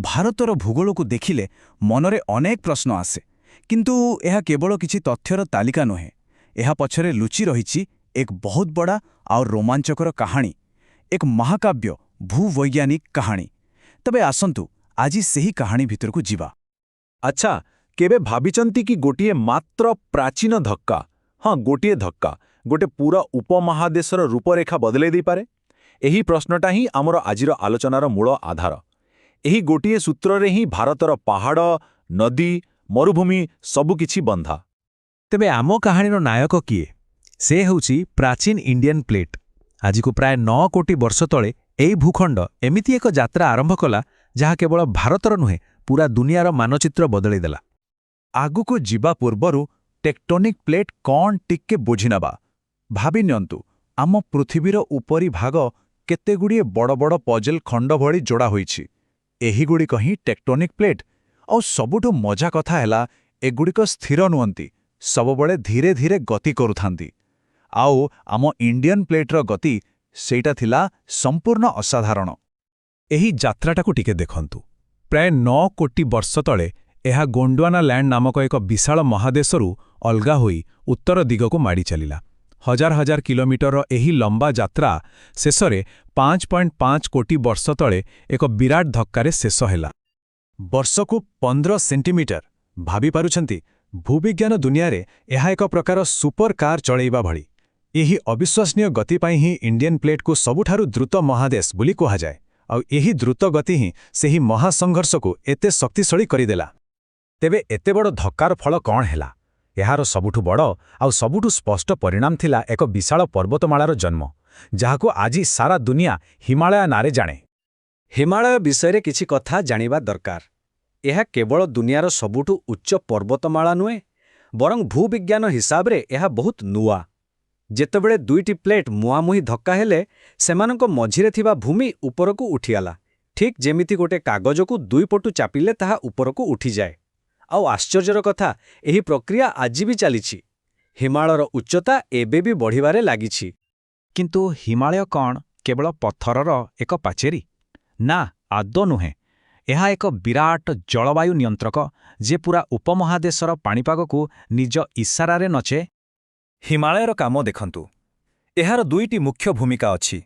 ଭାରତର ଭୂଗୋଳକୁ ଦେଖିଲେ ମନରେ ଅନେକ ପ୍ରଶ୍ନ ଆସେ। କିନ୍ତୁ ଏହା କେବଳ କିଛି ତଥ୍ୟର ତାଲିକା ନୁହେଁ। ଏହା ପଛରେ ଲୁଚି ରହିଛି ଏକ ବହୁତ ବଡ଼ ଆଉ ରୋମାଞ୍ଚକର କାହାଣୀ, ଏକ ମହାକାବ୍ୟ ଭୂବୈଜ୍ଞାନିକ କାହାଣୀ। ତେବେ ଆସନ୍ତୁ, ଆଜି ସେହି କାହାଣୀ ଭିତରକୁ ଯିବା। ଆଚ୍ଛା, କେବେ ଭାବିଛନ୍ତି କି ଗୋଟିଏ ମାତ୍ର ପ୍ରାଚୀନ ଧକ୍କା, ହଁ, ଗୋଟିଏ ଧକ୍କା ଗୋଟେ ପୁରା ଉପମହାଦେଶର ରୂପରେଖା ବଦଳେଇ ଦେଇପାରେ? ଏହି ପ୍ରଶ୍ନଟା ହିଁ ଆମର ଆଜିର ଆଲୋଚନାର ମୂଳ ଆଧାର। ଏହି ଗୋଟିଏ ସୂତ୍ରରେ ହିଁ ଭାରତର ପାହାଡ଼, ନଦୀ, ମରୁଭୂମି ସବୁକିଛି ବନ୍ଧା। ତେବେ ଆମ କାହାଣୀର ନାୟକ କିଏ? ସେ ହେଉଛି ପ୍ରାଚୀନ ଇଣ୍ଡିଆନ୍ ପ୍ଲେଟ୍। ଆଜିକୁ ପ୍ରାୟ 9 କୋଟି ବର୍ଷ ତଳେ ଏହି ଭୂଖଣ୍ଡ ଏମିତି ଏକ ଯାତ୍ରା ଆରମ୍ଭ କଲା, ଯାହା କେବଳ ଭାରତର ନୁହେଁ, ପୁରା ଦୁନିଆର ମାନଚିତ୍ର ବଦଳେଇଦେଲା। ଆଗକୁ ଯିବା ପୂର୍ବରୁ ଟେକ୍ଟୋନିକ୍ ପ୍ଲେଟ୍ କ'ଣ ଟିକେ ବୁଝିନେବା। ଭାବି ନିଅନ୍ତୁ, ଆମ ପୃଥିବୀର ଉପରି ଭାଗ କେତେଗୁଡ଼ିଏ ବଡ଼ ବଡ଼ ପଜଲ୍ ଖଣ୍ଡ ଭଳି ଯୋଡ଼ା ହୋଇଛି। ଏହିଗୁଡ଼ିକ ହିଁ ଟେକ୍ଟୋନିକ୍ ପ୍ଲେଟ୍। ଆଉ ସବୁଠୁ ମଜା କଥା ହେଲା, ଏଗୁଡ଼ିକ ସ୍ଥିର ନୁହନ୍ତି, ସବୁବେଳେ ଧୀରେ ଧୀରେ ଗତି କରୁଥାନ୍ତି। ଆଉ ଆମ ଇଣ୍ଡିଆନ୍ ପ୍ଲେଟ୍ର ଗତି, ସେଇଟା ଥିଲା ସମ୍ପୂର୍ଣ୍ଣ ଅସାଧାରଣ। ଏହି ଯାତ୍ରାଟାକୁ ଟିକେ ଦେଖନ୍ତୁ। ପ୍ରାୟ 9 କୋଟି ବର୍ଷ ତଳେ ଏହା ଗୋଣ୍ଡୱାନା ଲ୍ୟାଣ୍ଡ ନାମକ ଏକ ବିଶାଳ ମହାଦେଶରୁ ଅଲଗା ହୋଇ ଉତ୍ତର ଦିଗକୁ ମାଡ଼ି ଚାଲିଲା। ହଜାର ହଜାର କିଲୋମିଟରର ଏହି ଲମ୍ବା ଯାତ୍ରା ଶେଷରେ 5.5 କୋଟି ବର୍ଷ ତଳେ ଏକ ବିରାଟ ଧକ୍କାରେ ଶେଷ ହେଲା। ବର୍ଷକୁ 15 ସେଣ୍ଟିମିଟର, ଭାବିପାରୁଛନ୍ତି? ଭୂବିଜ୍ଞାନ ଦୁନିଆରେ ଏହା ଏକ ପ୍ରକାର ସୁପର କାର୍ ଚଳେଇବା ଭଳି। ଏହି ଅବିଶ୍ୱସନୀୟ ଗତି ପାଇଁ ହିଁ ଇଣ୍ଡିଆନ୍ ପ୍ଲେଟ୍କୁ ସବୁଠାରୁ ଦ୍ରୁତ ମହାଦେଶ ବୋଲି କୁହାଯାଏ। ଆଉ ଏହି ଦ୍ରୁତ ଗତି ହିଁ ସେହି ମହାସଂଘର୍ଷକୁ ଏତେ ଶକ୍ତିଶାଳୀ କରିଦେଲା। ତେବେ ଏତେ ବଡ଼ ଧକ୍କାର ଫଳ କ'ଣ ହେଲା? ଏହାର ସବୁଠୁ ବଡ଼ ଆଉ ସବୁଠୁ ସ୍ପଷ୍ଟ ପରିଣାମ ଥିଲା ଏକ ବିଶାଳ ପର୍ବତମାଳାର ଜନ୍ମ, ଯାହାକୁ ଆଜି ସାରା ଦୁନିଆ ହିମାଳୟ ନାଁରେ ଜାଣେ। ହିମାଳୟ ବିଷୟରେ କିଛି କଥା ଜାଣିବା ଦରକାର। ଏହା କେବଳ ଦୁନିଆର ସବୁଠୁ ଉଚ୍ଚ ପର୍ବତମାଳା ନୁହେଁ, ବରଂ ଭୂବିଜ୍ଞାନ ହିସାବରେ ଏହା ବହୁତ ନୂଆ। ଯେତେବେଳେ ଦୁଇଟି ପ୍ଲେଟ୍ ମୁହାଁମୁହିଁ ଧକ୍କା ହେଲେ, ସେମାନଙ୍କ ମଝିରେ ଥିବା ଭୂମି ଉପରକୁ ଉଠିଗଲା, ଠିକ୍ ଯେମିତି ଗୋଟେ କାଗଜକୁ ଦୁଇପଟୁ ଚାପିଲେ ତାହା ଉପରକୁ ଉଠିଯାଏ। ଆଉ ଆଶ୍ଚର୍ଯ୍ୟର କଥା, ଏହି ପ୍ରକ୍ରିୟା ଆଜି ବି ଚାଲିଛି। ହିମାଳୟର ଉଚ୍ଚତା ଏବେ ବି ବଢ଼ିବାରେ ଲାଗିଛି। କିନ୍ତୁ ହିମାଳୟ କ'ଣ କେବଳ ପଥରର ଏକ ପାଚେରୀ? ନା, ଆଦୌ ନୁହେଁ। ଏହା ଏକ ବିରାଟ ଜଳବାୟୁ ନିୟନ୍ତ୍ରକ, ଯେ ପୁରା ଉପମହାଦେଶର ପାଣିପାଗକୁ ନିଜ ଇସାରାରେ ନଚେ। ହିମାଳୟର କାମ ଦେଖନ୍ତୁ। ଏହାର ଦୁଇଟି ମୁଖ୍ୟ ଭୂମିକା ଅଛି।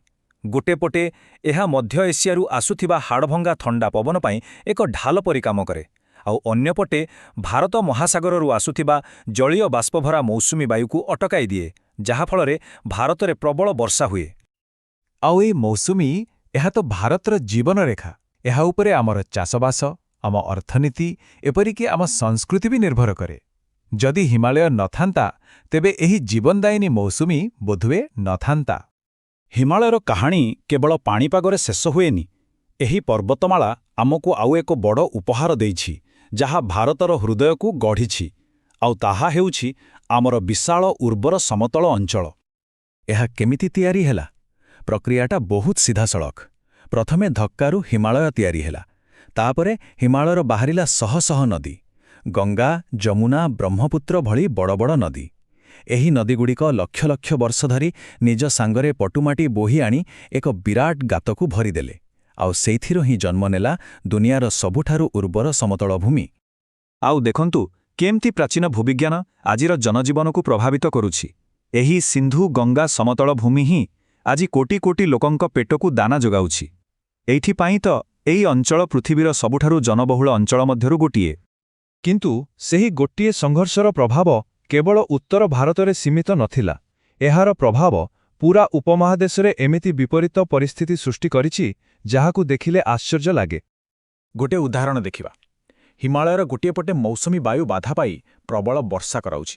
ଗୋଟେ ପଟେ ଏହା ମଧ୍ୟ ଏସିଆରୁ ଆସୁଥିବା ହାଡ଼ଭଙ୍ଗା ଥଣ୍ଡା ପବନ ପାଇଁ ଏକ ଢାଲ ପରି କାମ କରେ, ଆଉ ଅନ୍ୟପଟେ ଭାରତ ମହାସାଗରରୁ ଆସୁଥିବା ଜଳୀୟ ବାଷ୍ପଭରା ମୌସୁମୀ ବାୟୁକୁ ଅଟକାଇ ଦିଏ, ଯାହାଫଳରେ ଭାରତରେ ପ୍ରବଳ ବର୍ଷା ହୁଏ। ଆଉ ଏଇ ମୌସୁମୀ, ଏହା ତ ଭାରତର ଜୀବନରେଖା। ଏହା ଉପରେ ଆମର ଚାଷବାସ, ଆମ ଅର୍ଥନୀତି, ଏପରିକି ଆମ ସଂସ୍କୃତି ବି ନିର୍ଭର କରେ। ଯଦି ହିମାଳୟ ନଥାନ୍ତା, ତେବେ ଏହି ଜୀବନଦାୟିନୀ ମୌସୁମୀ ବୋଧହୁଏ ନଥାନ୍ତା। ହିମାଳୟର କାହାଣୀ କେବଳ ପାଣିପାଗରେ ଶେଷ ହୁଏନି। ଏହି ପର୍ବତମାଳା ଆମକୁ ଆଉ ଏକ ବଡ଼ ଉପହାର ଦେଇଛି, ଯାହା ଭାରତର ହୃଦୟକୁ ଗଢ଼ିଛି। ଆଉ ତାହା ହେଉଛି ଆମର ବିଶାଳ ଉର୍ବର ସମତଳ ଅଞ୍ଚଳ। ଏହା କେମିତି ତିଆରି ହେଲା? ପ୍ରକ୍ରିୟାଟା ବହୁତ ସିଧାସଳଖ। ପ୍ରଥମେ ଧକ୍କାରୁ ହିମାଳୟ ତିଆରି ହେଲା। ତାପରେ ହିମାଳୟର ବାହାରିଲା ଶହ ଶହ ନଦୀ, ଗଙ୍ଗା, ଯମୁନା, ବ୍ରହ୍ମପୁତ୍ର ଭଳି ବଡ଼ ବଡ଼ ନଦୀ। ଏହି ନଦୀଗୁଡ଼ିକ ଲକ୍ଷ ଲକ୍ଷ ବର୍ଷ ଧରି ନିଜ ସାଙ୍ଗରେ ପଟୁମାଟି ବୋହି ଆଣି ଏକ ବିରାଟ ଗାତକୁ ଭରିଦେଲେ। ଆଉ ସେଇଥିରୁ ହିଁ ଜନ୍ମ ନେଲା ଦୁନିଆର ସବୁଠାରୁ ଉର୍ବର ସମତଳ ଭୂମି। ଆଉ ଦେଖନ୍ତୁ କେମିତି ପ୍ରାଚୀନ ଭୂବିଜ୍ଞାନ ଆଜିର ଜନଜୀବନକୁ ପ୍ରଭାବିତ କରୁଛି। ଏହି ସିନ୍ଧୁ ଗଙ୍ଗା ସମତଳ ଭୂମି ହିଁ ଆଜି କୋଟି କୋଟି ଲୋକଙ୍କ ପେଟକୁ ଦାନା ଯୋଗାଉଛି। ଏଇଥିପାଇଁ ତ ଏହି ଅଞ୍ଚଳ ପୃଥିବୀର ସବୁଠାରୁ ଜନବହୁଳ ଅଞ୍ଚଳ ମଧ୍ୟରୁ ଗୋଟିଏ। କିନ୍ତୁ ସେହି ଗୋଟିଏ ସଂଘର୍ଷର ପ୍ରଭାବ କେବଳ ଉତ୍ତର ଭାରତରେ ସୀମିତ ନଥିଲା। ଏହାର ପ୍ରଭାବ ପୂରା ଉପମହାଦେଶରେ ଏମିତି ବିପରୀତ ପରିସ୍ଥିତି ସୃଷ୍ଟି କରିଛି, ଯାହାକୁ ଦେଖିଲେ ଆଶ୍ଚର୍ଯ୍ୟ ଲାଗେ। ଗୋଟିଏ ଉଦାହରଣ ଦେଖିବା। ହିମାଳୟର ଗୋଟିଏ ପଟେ ମୌସୁମୀ ବାୟୁ ବାଧା ପାଇ ପ୍ରବଳ ବର୍ଷା କରାଉଛି,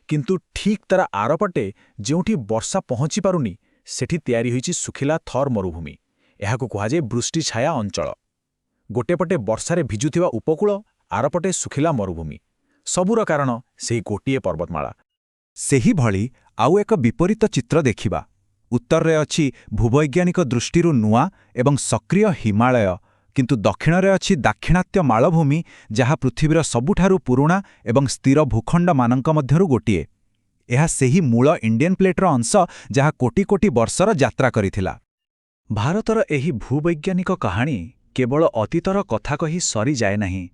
କିନ୍ତୁ ଠିକ୍ ତାର ଆରପଟେ ଯେଉଁଠି ବର୍ଷା ପହଞ୍ଚି ପାରୁନି, ସେଠି ତିଆରି ହୋଇଛି ଶୁଖିଲା ଥର୍ ମରୁଭୂମି। ଏହାକୁ କୁହାଯାଏ ବୃଷ୍ଟିଛାୟା ଅଞ୍ଚଳ। ଗୋଟିଏ ପଟେ ବର୍ଷାରେ ଭିଜୁଥିବା ଉପକୂଳ, ଆରପଟେ ଶୁଖିଲା ମରୁଭୂମି। ସବୁର କାରଣ ସେହି ଗୋଟିଏ ପର୍ବତମାଳା। ସେହିଭଳି ଆଉ ଏକ ବିପରୀତ ଚିତ୍ର ଦେଖିବା। ଉତ୍ତରରେ ଅଛି ଭୂବୈଜ୍ଞାନିକ ଦୃଷ୍ଟିରୁ ନୂଆ ଏବଂ ସକ୍ରିୟ ହିମାଳୟ, କିନ୍ତୁ ଦକ୍ଷିଣରେ ଅଛି ଦାକ୍ଷିଣାତ୍ୟ ମାଳଭୂମି, ଯାହା ପୃଥିବୀର ସବୁଠାରୁ ପୁରୁଣା ଏବଂ ସ୍ଥିର ଭୂଖଣ୍ଡମାନଙ୍କ ମଧ୍ୟରୁ ଗୋଟିଏ। ଏହା ସେହି ମୂଳ ଇଣ୍ଡିଆନ୍ ପ୍ଲେଟ୍ର ଅଂଶ, ଯାହା କୋଟି କୋଟି ବର୍ଷର ଯାତ୍ରା କରିଥିଲା। ଭାରତର ଏହି ଭୂବୈଜ୍ଞାନିକ କାହାଣୀ କେବଳ ଅତୀତର କଥା କହି ସରିଯାଏ ନାହିଁ,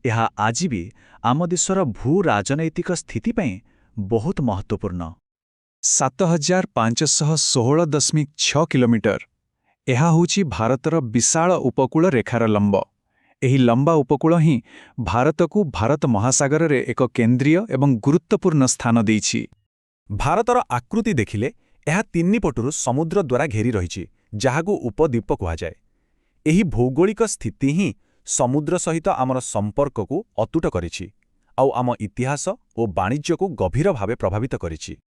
ଏହା ଆଜି ବି ଆମ ଦେଶର ଭୂ-ରାଜନୈତିକ ସ୍ଥିତି ପାଇଁ ବହୁତ ମହତ୍ତ୍ୱପୂର୍ଣ୍ଣ। 7516.6 କିଲୋମିଟର। ଏହା ହେଉଛି ଭାରତର ବିଶାଳ ଉପକୂଳ ରେଖାର ଲମ୍ବ। ଏହି ଲମ୍ବା ଉପକୂଳ ହିଁ ଭାରତକୁ ଭାରତ ମହାସାଗରରେ ଏକ କେନ୍ଦ୍ରୀୟ ଏବଂ ଗୁରୁତ୍ୱପୂର୍ଣ୍ଣ ସ୍ଥାନ ଦେଇଛି। ଭାରତର ଆକୃତି ଦେଖିଲେ ଏହା ତିନିପଟରୁ ସମୁଦ୍ର ଦ୍ୱାରା ଘେରି ରହିଛି, ଯାହାକୁ ଉପଦ୍ୱୀପ କୁହାଯାଏ। ଏହି ଭୌଗୋଳିକ ସ୍ଥିତି ହିଁ ସମୁଦ୍ର ସହିତ ଆମର ସମ୍ପର୍କକୁ ଅତୁଟ କରିଛି, ଆଉ ଆମ ଇତିହାସ ଓ ବାଣିଜ୍ୟକୁ ଗଭୀର ଭାବେ ପ୍ରଭାବିତ କରିଛି।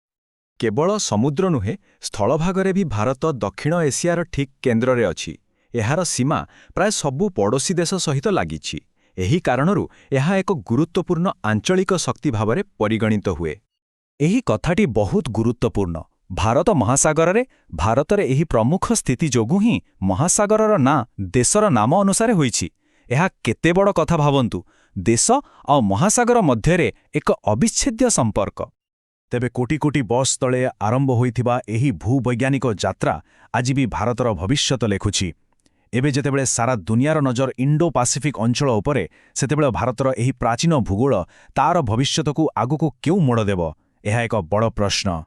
କେବଳ ସମୁଦ୍ର ନୁହେଁ, ସ୍ଥଳଭାଗରେ ବି ଭାରତ ଦକ୍ଷିଣ ଏସିଆର ଠିକ୍ କେନ୍ଦ୍ରରେ ଅଛି। ଏହାର ସୀମା ପ୍ରାୟ ସବୁ ପଡ଼ୋଶୀ ଦେଶ ସହିତ ଲାଗିଛି। ଏହି କାରଣରୁ ଏହା ଏକ ଗୁରୁତ୍ୱପୂର୍ଣ୍ଣ ଆଞ୍ଚଳିକ ଶକ୍ତି ଭାବରେ ପରିଗଣିତ ହୁଏ। ଏହି କଥାଟି ବହୁତ ଗୁରୁତ୍ୱପୂର୍ଣ୍ଣ। ଭାରତ ମହାସାଗରରେ ଭାରତରେ ଏହି ପ୍ରମୁଖ ସ୍ଥିତି ଯୋଗୁଁ ହିଁ ମହାସାଗରର ନାଁ ଦେଶର ନାମ ଅନୁସାରେ ହୋଇଛି। ଏହା କେତେ ବଡ଼ କଥା ଭାବନ୍ତୁ, ଦେଶ ଆଉ ମହାସାଗର ମଧ୍ୟରେ ଏକ ଅବିଚ୍ଛେଦ୍ୟ ସମ୍ପର୍କ। ତେବେ କୋଟି କୋଟି ବର୍ଷ ତଳେ ଆରମ୍ଭ ହୋଇଥିବା ଏହି ଭୂବୈଜ୍ଞାନିକ ଯାତ୍ରା ଆଜି ବି ଭାରତର ଭବିଷ୍ୟତ ଲେଖୁଛି। ଏବେ ଯେତେବେଳେ ସାରା ଦୁନିଆର ନଜର ଇଣ୍ଡୋ-ପାସିଫିକ୍ ଅଞ୍ଚଳ ଉପରେ, ସେତେବେଳେ ଭାରତର ଏହି ପ୍ରାଚୀନ ଭୂଗୋଳ ତାର ଭବିଷ୍ୟତକୁ ଆଗକୁ କେଉଁ ମୋଡ଼ ଦେବ, ଏହା ଏକ ବଡ଼ ପ୍ରଶ୍ନ।